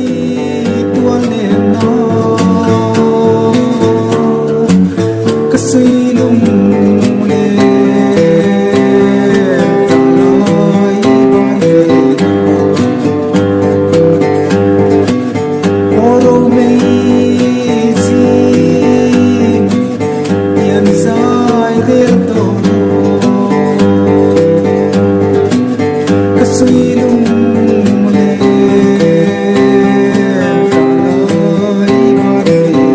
Di tual nem na ka sui lung len ta lai ban ve na aw ro mei zing pian zai rel tawh ka sui lung len ta lai ban ve na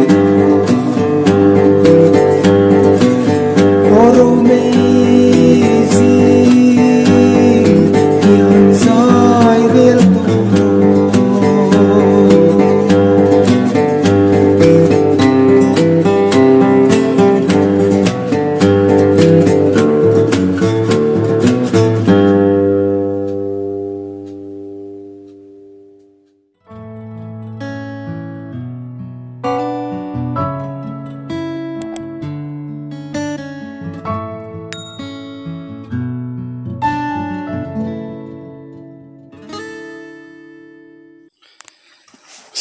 aw ro mei zing pian zai rel tawh.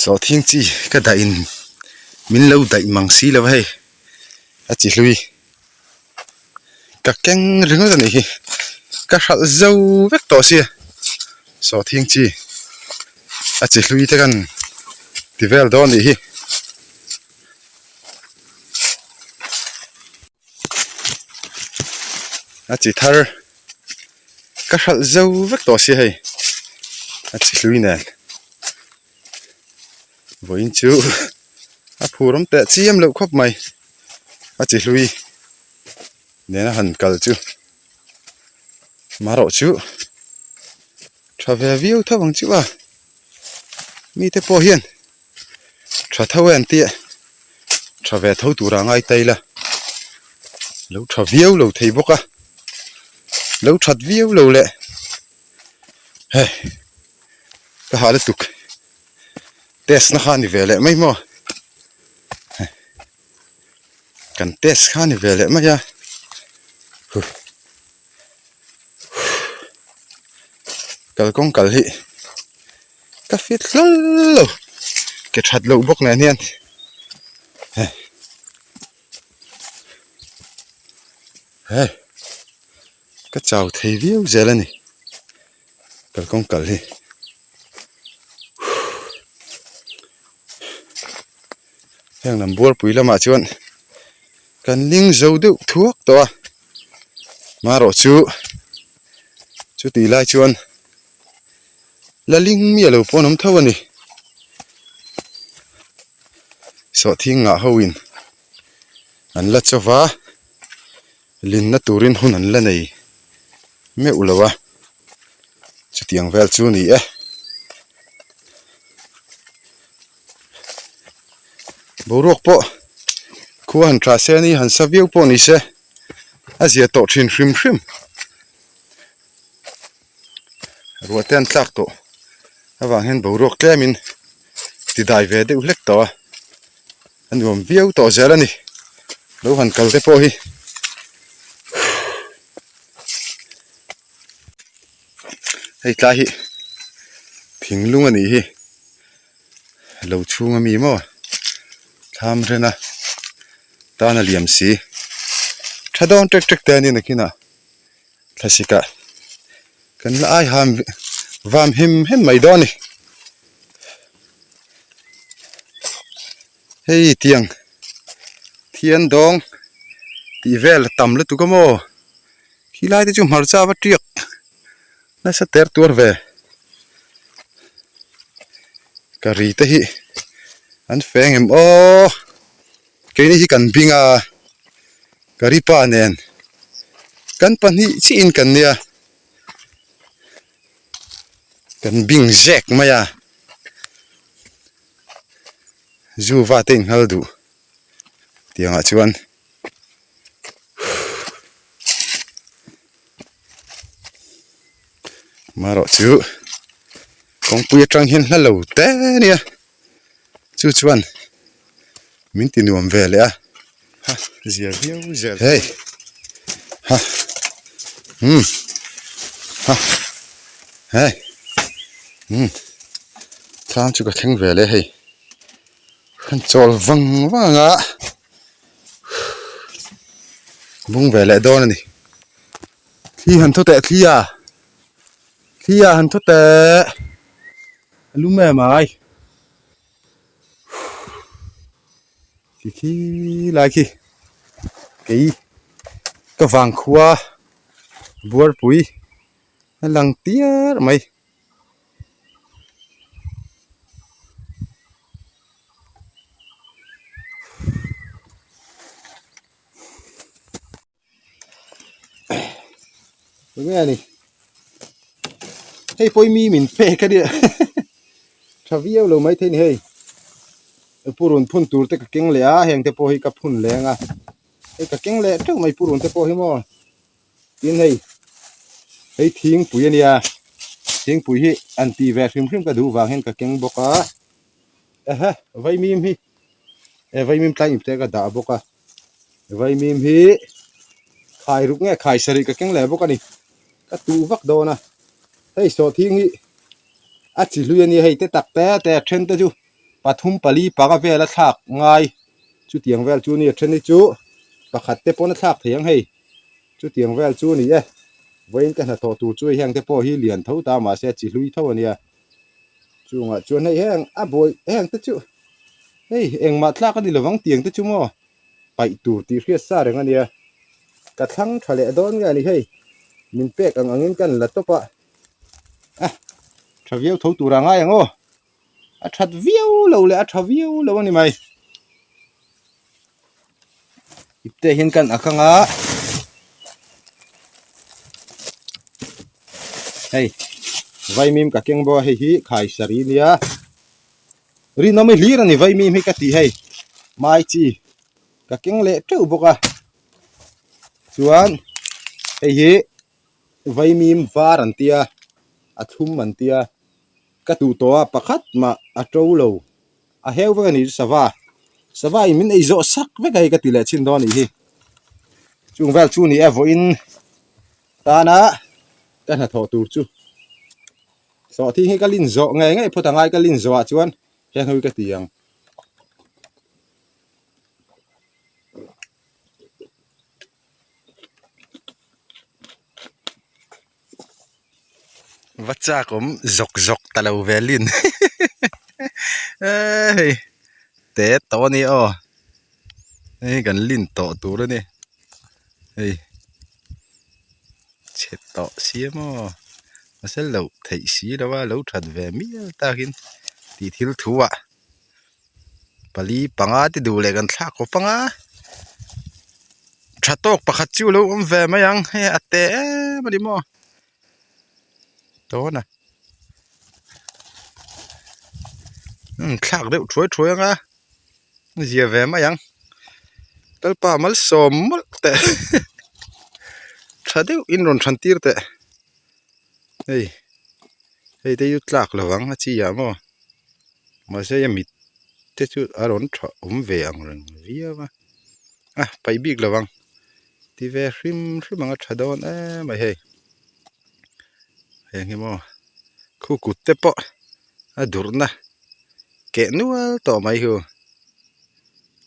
Sawhthing chi ka dah in min lo daih mang si lo hei a chi hlui ka keng ringawt a nih hi ka hralh zo vek tawh sia sawhthing chi a chi hlui te kan ti vel dawn a nih hi. A chi thar ka hralh zo vek tawh sia hei a chi hlui nen vawiin chu a phur awm teh chiam loh khawp mai a chi hlui nena han kal chu marawh chu tha ve viau tho ang chu a mite pawh hian. Tha tho em tih tha ve tho tura ngai ta ila lo tha viau lo thei bawk a lo that viau lo leh hei ka hah lutuk test na kha a ni ve leh mai maw kan test kha a ni ve leh mai a huh kalkawng kal hi ka fit hlawl lo ke that loh bawk nen hian hei hei ka chau thei viau zel a ni kalkawng kal hi heng lam bualpui lamah chuan kan ling zo deuh thuak tawh a marawh chu chutih lai chuan la ling miah lo pawh an awm tho a ni sawhthing ngah ho in an la chaw va linna turin hun an la nei meuh lo a chutiang vel chu a ni e. Boruak pawh khua han tha se a ni han sa viau pawh ni se a zia tawh thin hrim hrim ruah te an tlak tawh avang hian boruak tlemin ti dai ve deuh hlek tawh a a nuam viau tawh zel a ni lo han kal te pawh hi. Hei tlai hi thinglung a nih hi lo chhung ami maw thlam ren a tan a liam si tha dawn tek tek te a ni nakinah thlasik ah kan la ai ham vam him hem mai dawn a ni hei tiang thian dawng tih vel a tam lutuk a maw. Khi lai te chu hmarcha va tiak nasa ter tuar ve ka ri te hi an feng em aw keini hi kan bing a ka ri pa nen kan pahnih chiah in kan nia kan bing zek mai a zu va te in nghal duh tiang ah chuan. Marawh chu kawngpui atang hian hla lo te ania chu chuan min ti nuam ve leh a ha zia viau zel hei ha umm ha hei umm. Tlang chu ka thleng ve leh hei han chawl vang vang ang a bung ve leh dawn a ni thli han thaw teh thli a thli ah han thaw teh a lum em ai khi khi lai khi kei ka vangkhua buarpui a lang tiar mai. Enge a ni hei pawh i mi min pek a nia tha viau lo maithei a ni hei purun phun tur te ka keng leh a heng te pawh hi ka phun leng a hei ka keng leh teuh mai purun te pawh hi maw. Tin hei hei thingpui a nia thingpui hi an tih ve hrim hrim ka duh vang hian ka keng bawk a ehe vaimim hi e vaimim tlai ip te ka dah bawk a vaimim hi khai ruk nge khai sarih ka keng leh bawk a ni ka tuh vak dawn a hei sawhthing hi a chi hlui a nia hei te tak te te a then te chu pathum pali panga vel a thlak ngai chutiang vel chu a ni a then hi chu pakhat te pawn a thlak thei ang hei. Chutiang vel chu a ni e. Vawiin ka hnathawh tur chu heng te pawh hi lian tho ta mahse chi hlui tho a nia. Chungah chuan hei heng a buai heng te chu hei engmah tlak a ni lovang tiang te chu maw paih tur tih hriat sa reng a nia. Ka thlang tha leh dawn nge a ni hei min pek ang angin ka la tawp a. A tha viau tho tur a ngai ang aw. A that viau lo leh a tha viau lo a ni mai. Ipte hian kan ak anga hei vaimim ka keng bawk a hei hi khai saree nia rinawm hi hlir a ni vaimim hi ka tih hei mai chi ka keng leh teuh bawk a chuan hei hi vaimim var an tia a thlum an tia ka duh tawh a pakhat mah a to lo. A heu vek a nih chu sava sava in min ei zawh sak vek a hei ka ti leh chhin dawn a nih hi chung vel chu ni e vawiin tana ka hnathawh tur chu sawhthing hi ka lin zawh ngei ngei phawt angai ka lin zawh ah chuan heng ho hi ka ti ang. Va chak awm zawk zawk ta lo ve lin hei te tawh a ni aw hei kan lin tawh tur a ni hei chhe tawh si a maw mahse loh theih si lo a lo that ve mial takin tih thil thu ah pali panga te duh leh kan thlak khawp ang a tha tawk pakhat chu alo awm ve mai ang hei a te em a ni maw dawn a umm thlak deuh thuai thuai ang a zia ve mai ang lalpa malsawm mawlh teh tha deuh in rawn than tir teh hei hei te chu tlak lo ang a chi ah maw. Mahse a mit te chu a rawn tha awm ve ang reng viau a a paih bik lo ang ti ve hrim hrim ang a tha dawn em mai hei heng hi maw khu kut te pawh a durhna keh nual tawh mai hi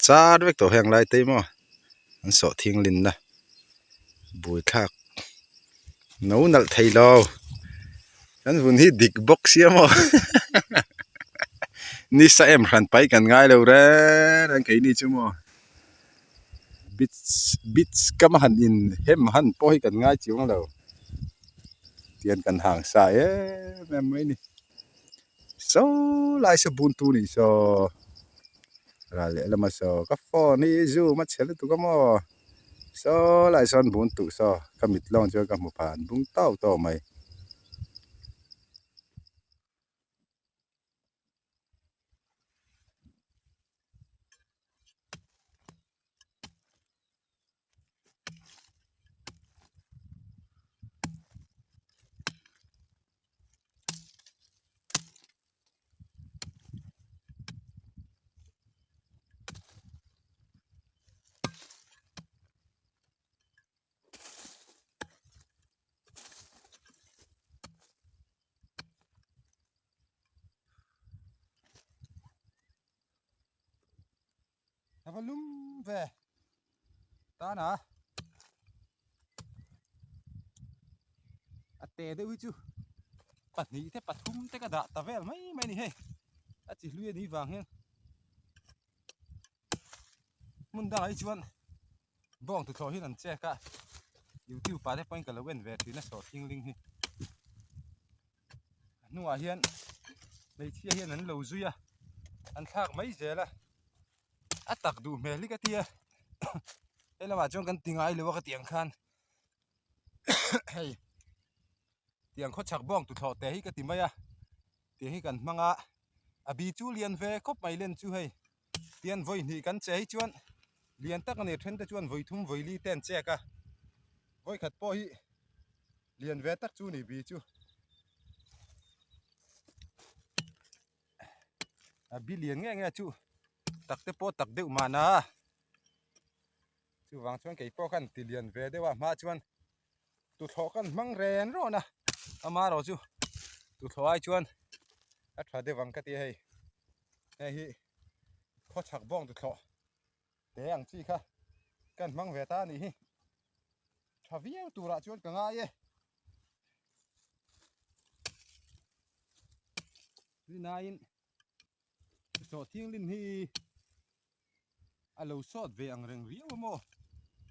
char vek tawh heng lai te hi maw an sawh thinglinna buaithlak no nalh thei lo. Kan vun hi dik bawk sia maw nisa em hran pai kan ngai lo reng reng keini chu maw beach beach kam a han in hem han pawh hi kan ngai chiang lo tihian kan hang sa em em mai a ni saw lai saw bun tu nih saw ral leh lama saw ka phone hi zoom a chhe lutuk a maw. Saw lai sawn bun tuh saw ka mit lawng chuan ka hmu pha an bung tau tau mai. va lum ve tana a te deuh hi chu pahnih te pathum te ka dah ta vel mai mai a ni hei a chi hlui a nih vang hian hmun dangah hi chuan bawng tuthlawh hian an chek a youtube ah te pawhin ka lo en ve thin a sawhthing ling hi a hnungah hian hmeichhia hian an lo zui a an thlak mai zel a a tak duh hmel hi ka tia he lamah chuan kan ti ngai lo a ka tih ang khan hei tiang khawchhak bawng tuthlawh te hi ka ti mai a tiang hi kan hmang a a bi chu lian ve khawp mai len chu hei tian vawi hnih kan che hi chuan lian tak a ni then te chuan vawi thum vawi li te an chek a vawi khat pawh hi lian ve tak chu a ni bi chu. A bi lian nge nge chu tak te pawh tak deuh mahna chuvang chuan kei pawh khan ti lian ve deuh a hma chuan tuthlawh kan hmang ren rawn a amaherawh chu tuthlawh ai chuan a tha deuh ang ka ti a hei hei hi khawchhak bawng tuthlawh te ang chi kha kan hmang ve ta a nih hi tha viau turah chuan ka ngai e. Tunaiin sawh thianghlim hi a lo sawt ve ang reng riau a maw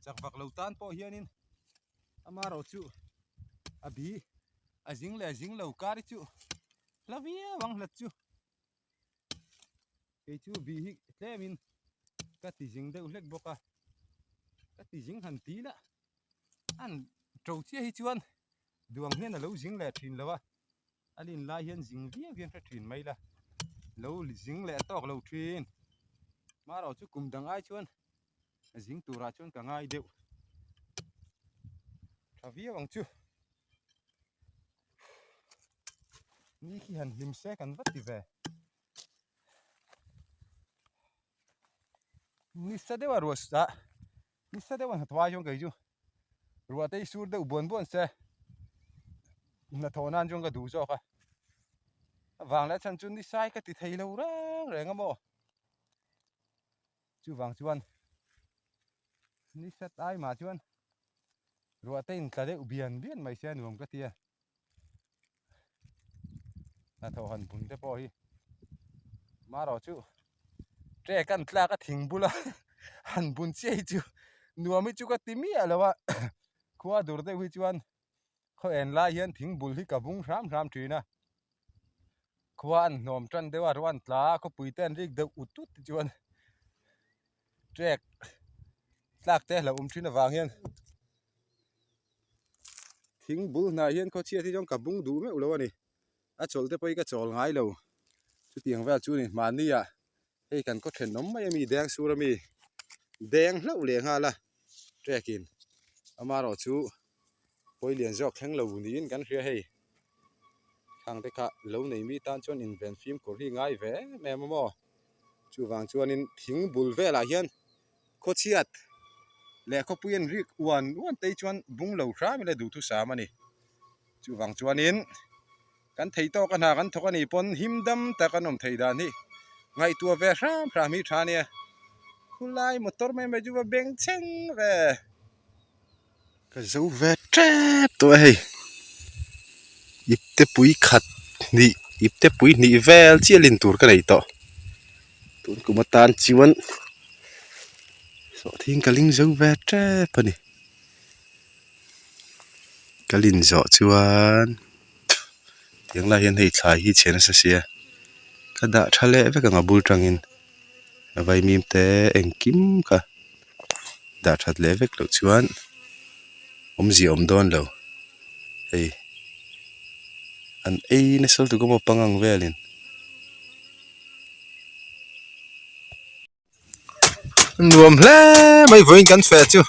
chak vak lo tan pawh hianin amaherawh chu a bi a zing leh zing lo kar hi chu hla viau ang hlat chu kei chu bi hi tlemin ka ti zing deuh hlek bawk a ka ti zing han ti la an to chiah hi chuan duang hian a lo zing leh thin lo a. A lin lai hian zing viau hian hre thin mai la, lo zing leh tawk lo thin. Marawh chu kum dang ai chuan a zing turah chuan ka ngai deuh tha viau ang chu. Ni khi han hlim se kan va ti ve. Nisa deuh a ruah ah nisa deuh a hnathawh ai chuan kei chu ruah te hi sur deuh buan buan se hnathawh nan chuan ka duh zawk a avang leh chhan chu nisai ka ti thei lo reng reng a maw chuvang chuan nisa ai mah chuan ruah te in tla deuh bian bian mai se a nuam ka ti a. Hnathawh han bun te pawh hi marawh chu trek an tlak a thing bula han bun chiah hi chu nuam hi chu ka ti miah lo a khua dur deuh hi chuan khaw en lai hian thing bul hi ka bung hram hram thin a khua an hnawm tan deuh a ruah an tla a khawpui te an rik deuh ut ut te chuan trek tlak te a lo awm thin avang hian. Thing bul hnah hian khawchhiat hi chuan ka bung duh meuh lo a ni. A chawlh te pawh hi ka chawl ngai lo. Chutiang vel chu a ni. Mahni ah hei kan khaw thenawm mai a mi deng sur a mi deng hlauh leh nghal a trek in amaherawh chu pawi lian zawk thleng lo niin kan hria hei. Khang te kha lo nei mi tan chuan inven fimkhur hi ngai ve em em a maw. Chuvang chuanin thing bul velah hian Khawchhiat leh khawpui an rik uan uan te hi chuan bung lo hram ila duhthusam a ni. Chuvang chuanin kan thei tawk a hna kan thawk a nih pawn him dam tak an awm thei dan hi ngaihtuah ve hram hram hi tha a nia. Khulai motor mai mai chu va beng cheng ve. Ka zo ve tep tawh a hei ipte pui khat hnih ipte pui hnih vel chiah lin tur ka nei tawh tun kum atan chuan sawhthing ka ling zo ve tep a ni ka lin zawh chuan tiang lai hian hei thlai hi chhe nasa sia ka dah tha leh vek ang a bul tangin. A vaimim te engkim kha dah that leh vek loh chuan awmzia awm dawn lo hei an ei nasa lutuk a maw pangang velin. Nuam hle mai vawiin kan feh chu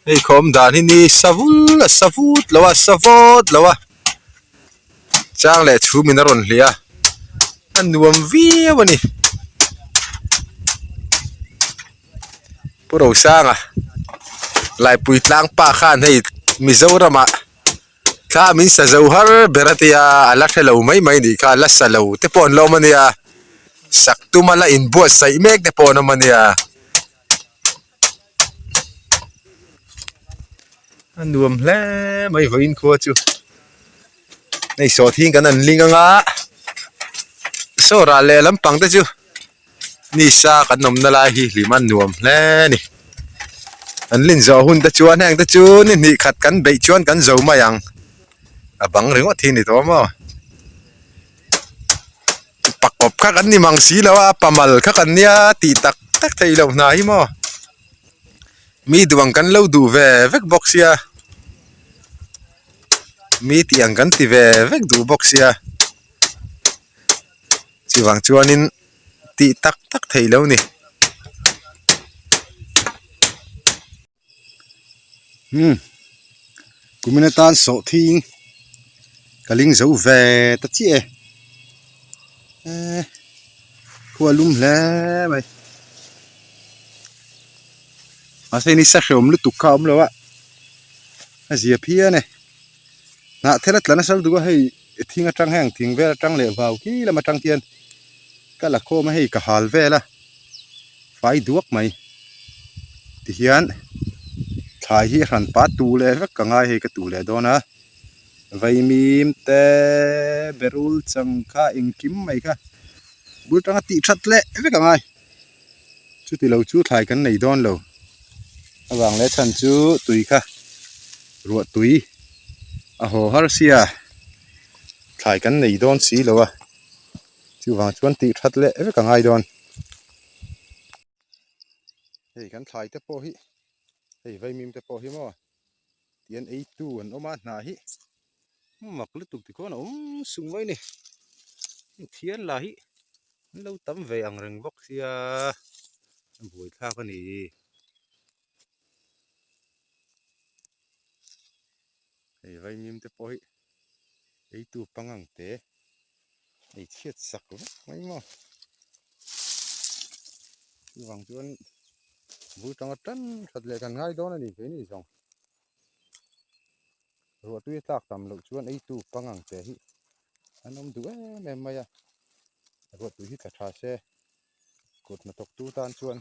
hei khawm dan hi ni sa vul a sa vut lo a sa vawt lo a. Chang leh chhum in a rawn hliah a, a nuam viau a ni. Pu Rosanga Laipui tlang pa khan hei Mizoram ah thla min sa zo har ber a tia a la hre lo mai mai nih kha a la sa lo te pawh an la awm a nia. Sak tuma la inbuatsaih mek te pawh an awm a nia. A nuam hle mai vawiin khua chu. Hei sawhthing kan han ling anga saw rah leh lampang te chu nisa kan awmna lai hi hlim a nuam hle a ni. An lin zawh hun te chuan heng te chu ni hnih khat kan beih chuan kan zo mai ang. A bang ringawt hi a ni tawh maw. Pakawp kha kan ni mang si lo a pamal kha kan nia tih tak tak theih loh hna hi maw mi duh ang kan lo duh ve vek bawk sia mi tih ang kan ti ve vek duh bawk sia chuvang chuanin tih tak tak theih loh a ni. Umm kumin atan sawhthing ka ling zo ve ta chiah e ehh khua lum hle mai mahse nisa hreawm lutuk kha a awm lo a a zia phian e hnah thel a tla nasa lutuk a hei thing atang heng thing vel atang leh vau khi lam atang khian ka la khawm a hei ka hal vel a. Fai duak mai tihian thlai hi a hran pah tu leh vek ka ngai hei ka tu leh dawn a vaimim te berul chang kha engkim mai kha bul tanga tih that leh vek a ngai chuti lo chu thlai kan nei dawn lo avang leh chhan chu tui kha ruah tui a haw har sia thlai kan nei dawn si lo a chuvang chuan tih that leh vek a ngai dawn. Hei kan thlai te pawh hi hei vaimim te pawh hi maw tian ei tu an awm a hna hi mak lutuk tikhawn a awm sung mai a ni thian lah hi an lo tam ve ang reng bawk sia a buaithlak a ni. Hei vaimim te pawh hi ei tu pangang te. Ei chhiat sak vek mai maw chuvang chuan bul tanga tan that leh kan ngai dawn a ni keini zawng ruah tui a tlak tam loh chuan ei tu pangang te hi an awm duh em em mai a ruah tui hi tla tha se kut hnathawk tu tan chuan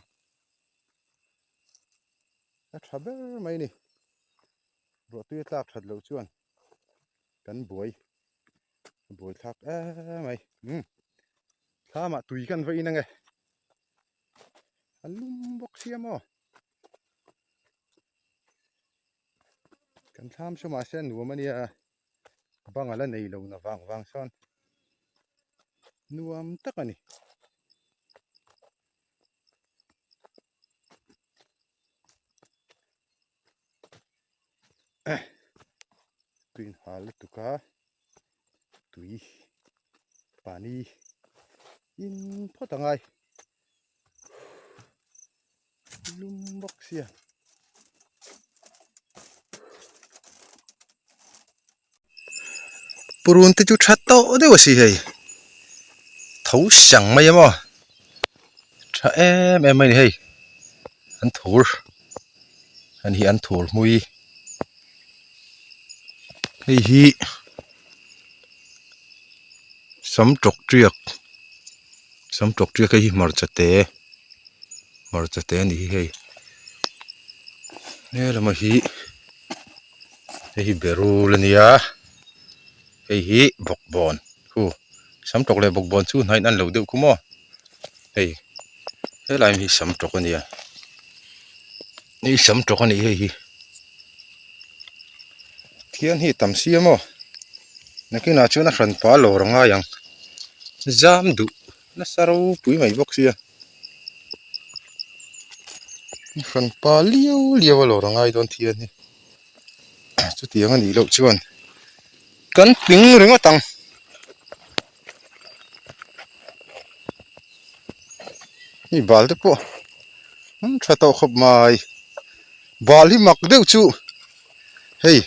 a tha ber mai a ni ruah tui a tlak that loh chuan kan buai. A buai thlak em mai umm thlamah tui kan va in ange a lum bawk sia maw kan thlam saw mahse a nuam ania bang a la nei lo na vang vang sawn nuam tak a ni. Tui inhal lutuk a tui pani in phawt a ngai lum bawk sia. Purun te chu tha tawh deuh a si hei tho sang mai a maw tha em em mai a ni hei an thur an hi an thur hmui hei hi sam tawk tiak sam tawk tiak hei hi hmarcha te hmarcha te a ni hi hei helama hi. Hei hi berul a nia hei hi bawkbawn khu samtawk leh bawkbawn chu hnaiin an lo deuh khu maw hei helai hi samtawk a nia hei samtawk a nih hei hi thian hi a tam sia maw nakinah chuan a hran pah lawr a ngai ang zam duh nasa ropui mai bawk sia hran pa liau liau a lawr a ngai dawn thian hi chutiang a nih loh chuan kan tling ringawt ang. Hei bal te pawh an tha tawh khawp mai bal hi mak deuh chu hei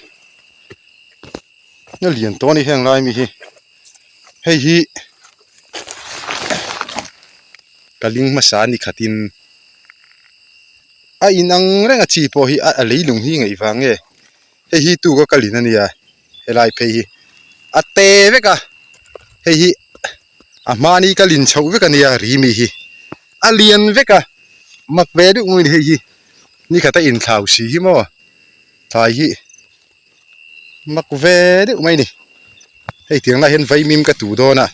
a lian tawh a ni heng lai mi hi. Hei hi ka ling hmasa ni khatin a inang reng a chi pawh hi a leilung hi ngaih vang nge hei hi tu ka kalin a nia helai phei hi a te vek a hei hi. A hmani ka lin chhoh vek a nia Rimi hi a lian vek a mak ve deuh ngawin hei hi nikhat a inthlau si hi maw thlai hi mak ve deuh mai a ni hei tiang lai hian vaimim ka tuh dawn a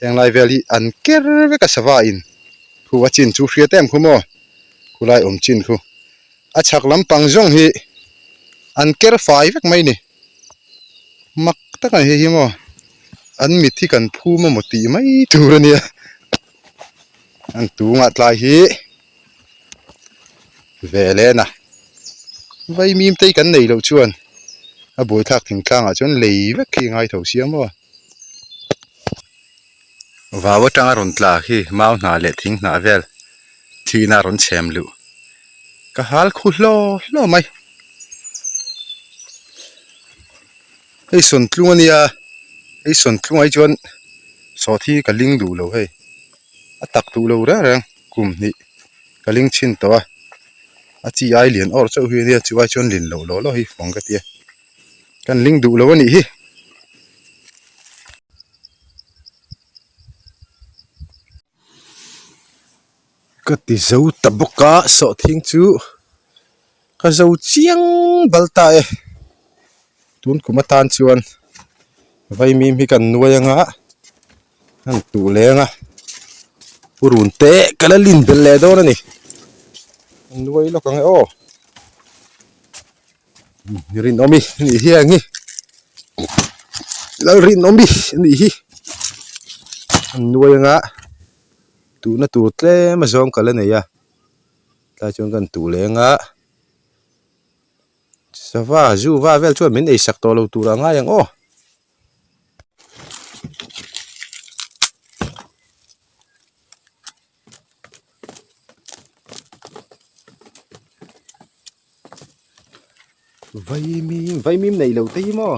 heng lai vel hi an ker vek a sava in khu a chin chu hriat em khu maw khulai awm chin khu a chhak lampang zawng hi an ker fai vek mai a ni. Mak tak a ni hei hi maw an mit hi kan phum emaw tih mai tur a nia an tungah tlai hi ve leh na vaimim te hi kan neih loh chuan a buaithlak thingtlang ah chuan lei vek khi a ngai tho sia maw vau atanga rawn tla khi mau hnah leh thing hnah vel thihna a rawn chhem luh ka hal khu hlaw hlaw mai hei sawntlung a nia hei sawntlungah hi chuan sawt hi ka ling duh lo hei a tak duh lo reng reng kum hnih ka ling chhin tawh a a chi ai lian awrh chauh hi a nia chu ai chuan lin loh law law hi fawng ka ti a kan ling duh lo a nih hi. Ka ti zo ta bawk a sawhthing chu ka zo chiang bal ta e tun kum atan chuan vaimim hi kan nuai anga an tuh leng a purun te ka la lin belh leh dawn a ni nuai lawk ang e aw. Rinawmi a nih hi ang hi Lalrinawmi a nih hi an nuai anga tuhna tur tlem a zawng ka la nei a tlai chuan kan tuh leh anga sava zu va vel chuan min eisak tawh lo tur a ngai ang aw. Vaimim vaimim neih loh te hi maw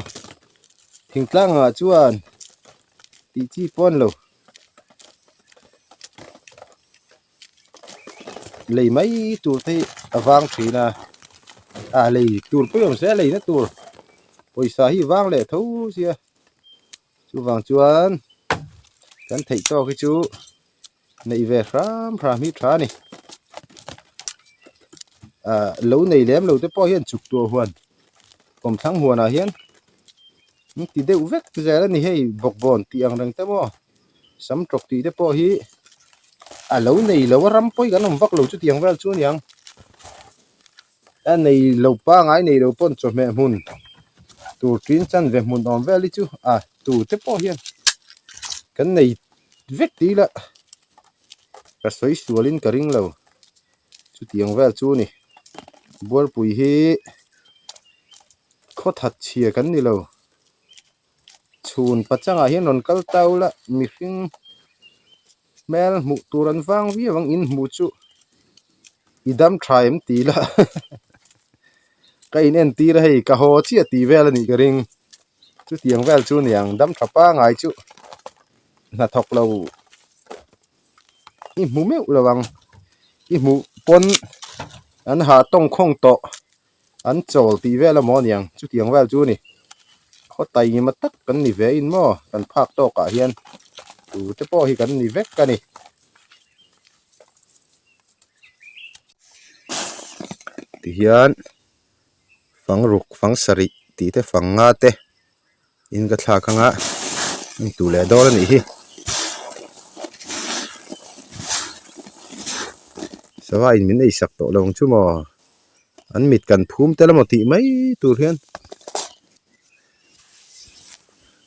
thingtlang ah chuan tih chi pawh a ni lo lei mai tur te hi a vang thin a ah lei tur pawh hi awm se a leina tur pawisa hi vang leh tho sia chuvang chuan kan theih tawk hi chu. Neih ve hram hram hi tha a ni. Ahh lo nei lem lo te pawh hian chuk tuah huan kawmthlang huanah hian an ti deuh vek zel a ni hei bawkbawn tih ang reng te maw sam tawk tih te pawh hi a lo nei lo a ram pawi kan awm vak lo chutiang vel chu a niang a nei lo pangai nei lo pawn chawhmeh hmun tur tin chan ve hmun awm vel hi chu a tu te pawh hian kan nei. Vek tih ila ka sawi sualin ka ring lo chutiang vel chu a ni bualpui hi khaw that chhia kan ni lo chhun pachangah hian rawn kal ta ula mihring hmel hmuh tur an vang viau ang in hmuh chu i dam tha em tih ila ka in entir a hei ka haw chiah tih vel a nih ka ring chutiang vel chu a ni ang dam tha pangai chu. Hnathawk lo i hmu meuh lo ang i hmuh pawn an ha tawng khawng tawh an chawl tih vel amaw aniang chutiang vel chu a ni khaw taima tak kan ni ve in maw kan phak tawk ah hian tute pawh hi kan ni vek a ni. Tihian fang ruk fang sarih tih te fang nga te. In ka thlak anga an tu leh dawn a nih hi sava in min ei sak tawh lo ang chu maw an mit kan phum tel emaw tih mai tur hian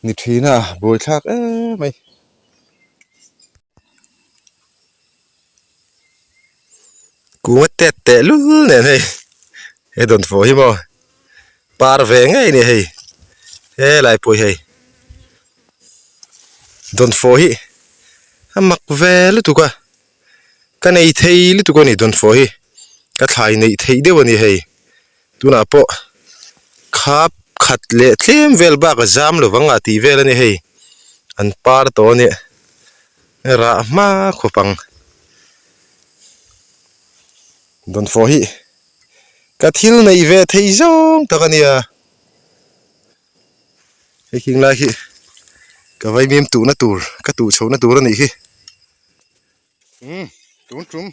ni thin a buaithlak em mai. Kunga tet teh lul nen hei he dawnfawh hi maw par ve ngei a ni hei helai pawh hi hei dawnfawh hi a mak ve lutuk a ka nei thei lutuk a ni dawnfawh hi ka thlai neih theih deuh a ni hei tunah pawh khap khat leh tlem vel bak a zam lovang a tih vel a ni hei an par tawh a nia. Rah hma khawp ang. Dawnfawh hi ka thil neih ve thei zawng tak a nia. Hei khing lai hi Ka vaimim tuhna tur ka tuh chhohna tur a nih hi. Umm tun tum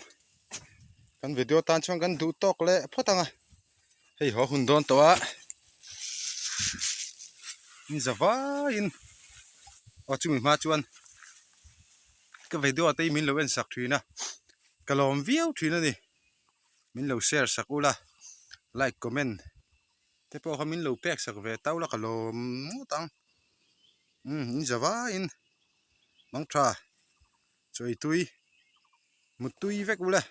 kan video tan chuan kan duh tawk leh phawt ang a, hei haw hun dawn tawh a in za vaiin aw chumi hma chuan ka video te hi min lo en sak thin a ka lawm viau thin a ni min lo share sak ula like comment te pawh kha min lo pek sak ve tau la ka lawm ngawt ang umm in za vaiin mangtha chawi tui mutui vek ula.